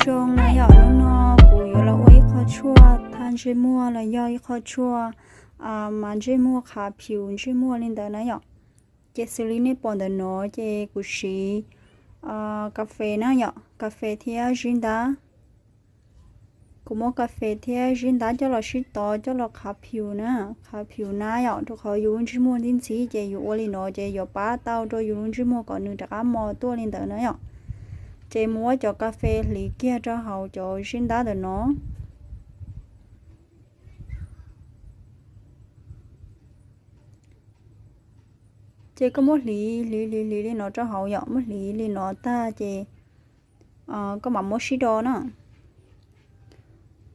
Zoo na yom, hnub no kuv yuav los ua ib qho tshuaj thaj ntsej muag los yog ib qho tshuaj mas ntsej muag qhav phim ntsej muag li ntawd na yom. Ces xws li nej pom ntawm no ces kuv siv kas fes na yom, kas fes thiab zib ntab. Kuv muab kas fes thiab zib ntab coj los sib tov coj los qhav phim na, qhav phim na yom, rau qhov yus lub ntsej muag ntxhib ntxhib ces yus ua li no ces yuav pab tau rau yus lub ntsej muag kom nws rov qab mos tuaj li ntawd na yom. Ces muab cov kas fes hliv kiag rau hauv cov zib ntab ntawm no. Ces koj muab hliv hliv hliv hliv li no rau hauv yom, muab hliv li no tag ces koj mam muab sib do na.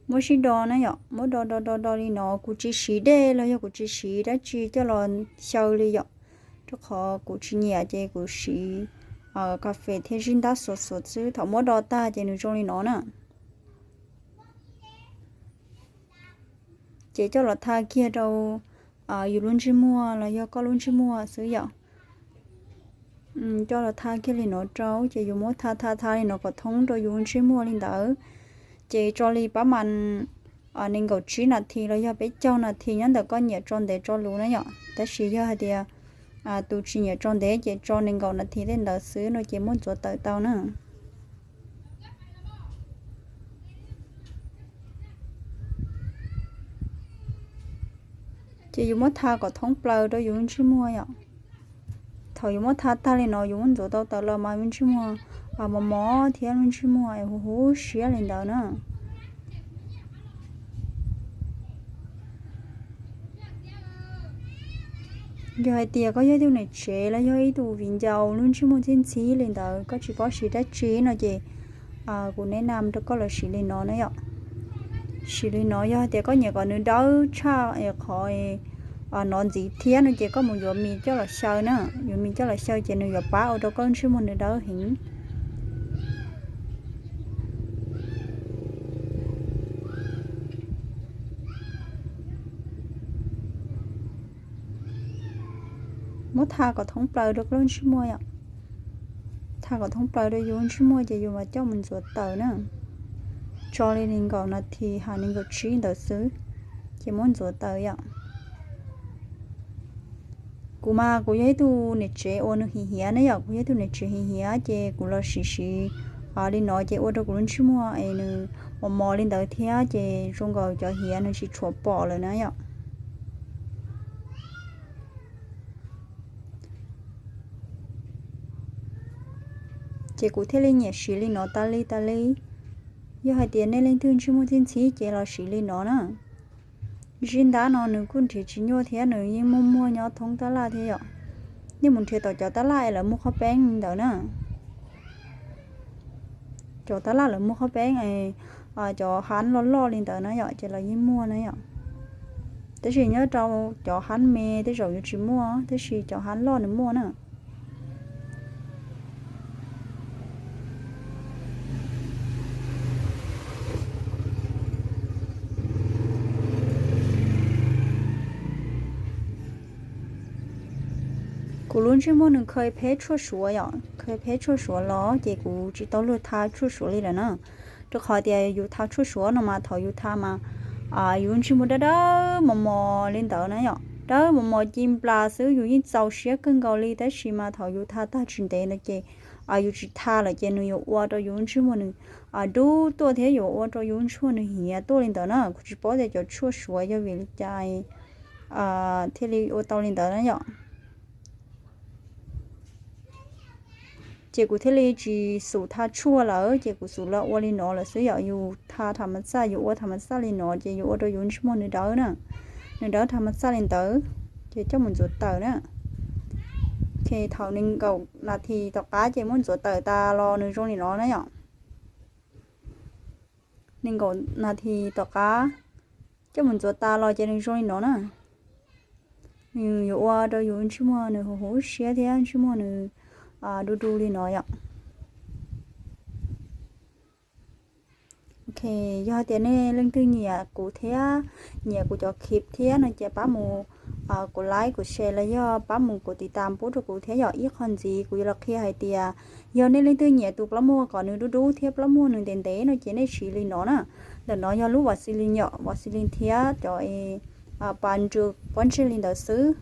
Muab sib do na yom, muab do do do do li no, kuv tsis siv dej los yog kuv tsis siv dab tsi coj los xyaw li yom, rau qhov kuv tsis nyiam ces kuv siv kas fes thiab zib ntab xuav xuav xwb. Thaum muab do tag ces nws zoo li no na. Ces coj los tha kiag rau yus lub ntsej muag los yog koj lub ntsej muag xwb yom. Coj los tha kiag li no rau, ces yus muab tha tha tha li no kom thoob rau yus ntsej muag li ntawd. Ces tso li pab mas nees nkaum tsib nas this los yog peb caug nas this nyob ntawm koj nyiam tso ntev tso luv na yom. Tab sis yog hais tias tus tsis nyiam tso ntev ces tso nees nkaum nas this tej ntawd xwb no ces muab ntxuav tawm tau na. Ces yus muab tha kom thoob plaws rau yus lub ntsej muag yom. Thaum yus muab tha tag li no yus muab ntxuav tau tawm los mas lub ntsej muag mos mos thiab lub ntsej muag huv huv siab li ntawd na. Yog hais tias koj yog ib tug niam tsev los yog ib tug viv ncaus lub ntsej muag ntxhib ntxhib li ntawd koj tsis paub siv dab tsi no ces kuv nes nam rau koj los siv li no na yom. Siv li no yog hais tias koj nyiam kom nws dawb tshaj es qhov no ntxiv thiab no ces koj mus yuav mis coj los xyaw na. Yuav mis coj los xyaw ces nws yuav pab ua rau koj lub ntsej muag nws dawb heev. Muab tha kom thoob plaws rau koj lub ntsej muag yom. Tha kom thoob plaws rau yus lub ntsej muag ces yus mam coj mus ntxuav tawm na. Tso li nees nkaum nas this hos nees nkaum tsib ntawd xwb, ces muab ntxuav tawm yom. Kuv mas kuv yog ib tug niam tsev uas nws hiv hiav ne yom, kuv yog ib tug niam tsev hiv hiav ces kuv los siv siv li no ces ua rau kuv lub ntsej muag es nws mos mos li ntawd thiab ces zoo nkaus cov hiav nws tsis tshuav pom lawm na yom. Ces kuv thiaj li nyiam siv li no tas li tas li. Yog hais tias nej leej twg ntsej muag ntxhib ntxhib ces los siv li no na. Zib ntab no nws kuj nrhiav tsis nyuaj thiab nws yeej muaj muaj nyob thoob tab laj thiab yom. Nej mus nrhiav tom cov tab laj es lawv muag qhob peeb li ntawd na. Cov tab laj lawv muag qhob peeb es cov hab loj loj li ntawd na yom ces los yeej muaj na yom. Tab sis nyob rau cov hab me tej zaum yuav tsis muaj tab sis cov hab loj nws muaj na. Kuv lub ntsej muag nws khaws pheb tshuaj suav yom, khaws pheb tshuaj suav los ces kuv tsis tau luag tha tshuaj suav li lawm na. Rau qhov tias yus tha tshuaj suav no mas thaum yus tha mas yus ntsej muag dawb dawb mos mos li ntawd na yom, dawb mos mos ci nplas xwb yus yeej txaus siab kawg nkaus li tab sis mas thaum yus tha tag tsis ntev no ces yus tsis tha lawm ces nws yuav ua rau yus ntsej muag nws dub tuaj thiab yuav ua rau yus ntsej muag nws hiav tuaj li ntawd na. Kuv tsis paub tias cov tshuaj suav yog vim li cas thiaj li ua tau li ntawd na yom. Ces kuv thiaj li tsis xum tha tshuaj lawm ces kuv xum los ua li no lawm xwb yom. Yus tha tham ma xaj, yus ua tham ma xaj li no ces yus ua rau yus ntsej muag nws dawb na, nws dawb tham ma xaj li ntawd. Ces coj mus ntxuav tawm na. Ces thaum nees nkaum nas this tom qab ces muab ntxuav tawm tas los nws zoo li no na yom. Nees nkaum nas this tom qab coj mus ntxuav tas los ces nws zoo li no na. Nws yuav ua rau yus ntsej muag nws huv huv siab thiab ntsej muag nws du du li no yom. Ok, yog hais tias nej leej twg nyiam kuv thiab nyiam kuv cov clip thiab no ces pab mus kuv like kuv share los yog pab mus kuv tiv tam pub rau kuv thiab yom. Ib qho ntxiv kuv yuav los qhia hais tias yog nej leej twg nyiam tus plaub muag kom nws dub dub thiab plaub muag nws ntev ntev no ces nej siv li no na. Ntawm no yog lub Vaseline yom, Vaseline thiab cov pa ntsw pob ntseg li ntawd xwb.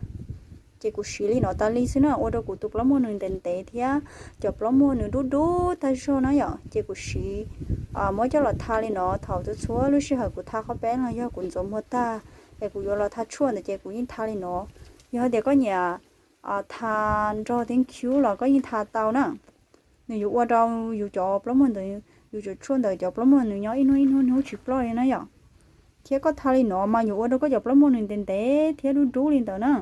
Ces kuv siv li no tas li xwb na, ua rau kuv tus plaub muag nws ntev ntev thiab cov plaub muag nws dub dub tag zog na yom. Ces kuv siv muab coj los tha li no thaum txhua txhua lub sij hawm kuv tha qhov peb los yog kuv ntxuav muag tag es kuv yuav los tha tshuaj ntawd ces kuv yeej tha li no. Yog hais tias koj nyiam tha nrog teeb cub los koj yeej tha tau na. Nws yuav ua rau yus cov plaub muag ntawd, yus cov tshuaj ntawd cov plaub muag nws nyob ib hnub ib hnub hnub tsis ploj li na yom. Thiab koj tha li no mas yuav ua rau koj cov plaub muag nws ntev ntev thiab dub dub li ntawd na.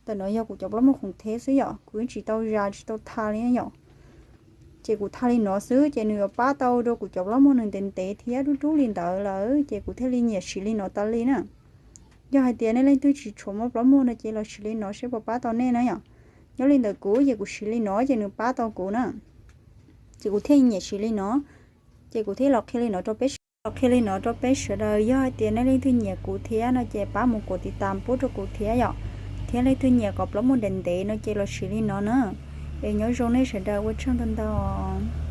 Ntawm no yog kuv cov plaub muag khoom theb xwb yom, kuv yeej tsis tau zas tsis tau tha li na yom. Ces kuv tha li no xwb ces nws yuav pab tau rau kuv cov plaub muag nws ntev ntev thiab dub dub li ntawd lawm ces kuv thiaj li nyiam siv li no tas li na. Yog hais tias nej leej twg tsis tshua muaj plaub muag no ces los siv li no seb puas pab tau nej na yom. Nyob li ntawm kuv ces kuv siv li no ces nws pab tau kuv na. Ces kuv thiaj nyiam siv li no. Ces kuv thiaj los qhia li no rau peb, los qhia li no rau peb sawv daws. Yog hais tias nej leej twg nyiam kuv thiab no ces pab mus kuv tiv tam pub rau kuv thiab yom. Thiab leej twg nyiam kom plaub muag ntev ntev no ces los siv li no na. Es nyob zoo nej sawv daws, ua tsaug ntau ntau.